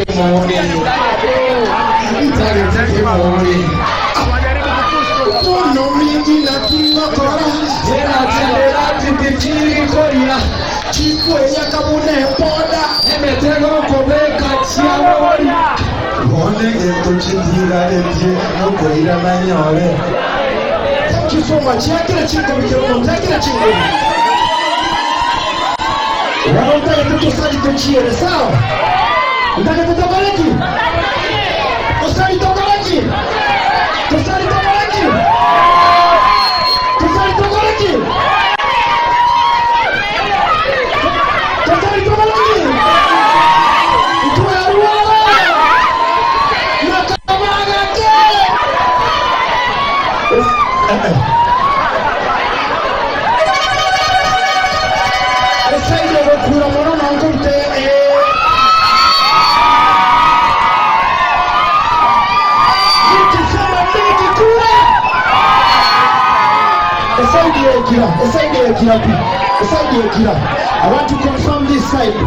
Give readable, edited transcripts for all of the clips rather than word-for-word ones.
kemoni. Ntagete kemoni. Bono mingi naki ngokora. Erati tichiri koria. Chikweyaka buna eboda. Emetego okobeka chiarori. Bono egento chintigaretie nokoirana nyore. Thank you so much. Yakera chinkobi kero omonto, yakera chinkobi. Bono ntagete tosari tochiere, sawa? Ntagete tokore ki? Tosari tokore ki? Tosari tokore ki? Tosari tokore ki? Tosari tokore ki? Ntwarware nakabagake. Esaidi ogokura mono nonkorute ee. Nikisema mingi kura. Esaidi ekira, esaidi ekira pi. Esaidi ekira. I want to confirm this side.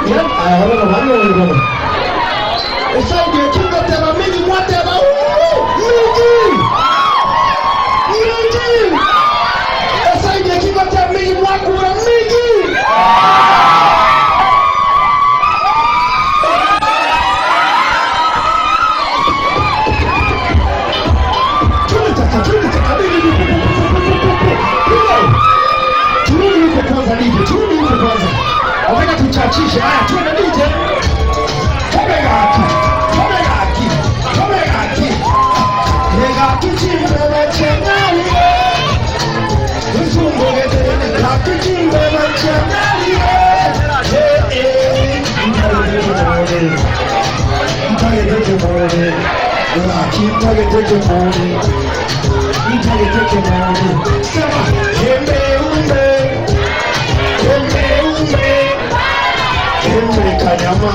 Yeah, I don't know, I don't know. Esaidi ekingoteba mingi mwateba uu, mingi. Mingi. Esaidi ekingoteba mingi mwakura mingi. Twende sasa, twende sasa. Mingi, pu, pu, pu, pu, pu, pu, pu. Piga. Turudi huko kwanza DJ, turudi huko kwanza. Nataka tuchachishe. Haya, twende DJ. Tobegaki, tobegaki, tobegaki. Egaki chimbeba chengalie. Nsumbogete, gaki chimbeba chengalie. Eh, eh. Ntagete Ntagete kemoni. Gaki ntagete kemoni. Ntagete kemoni. Sema, embe umbe. Embe umbe. Embe kanyama.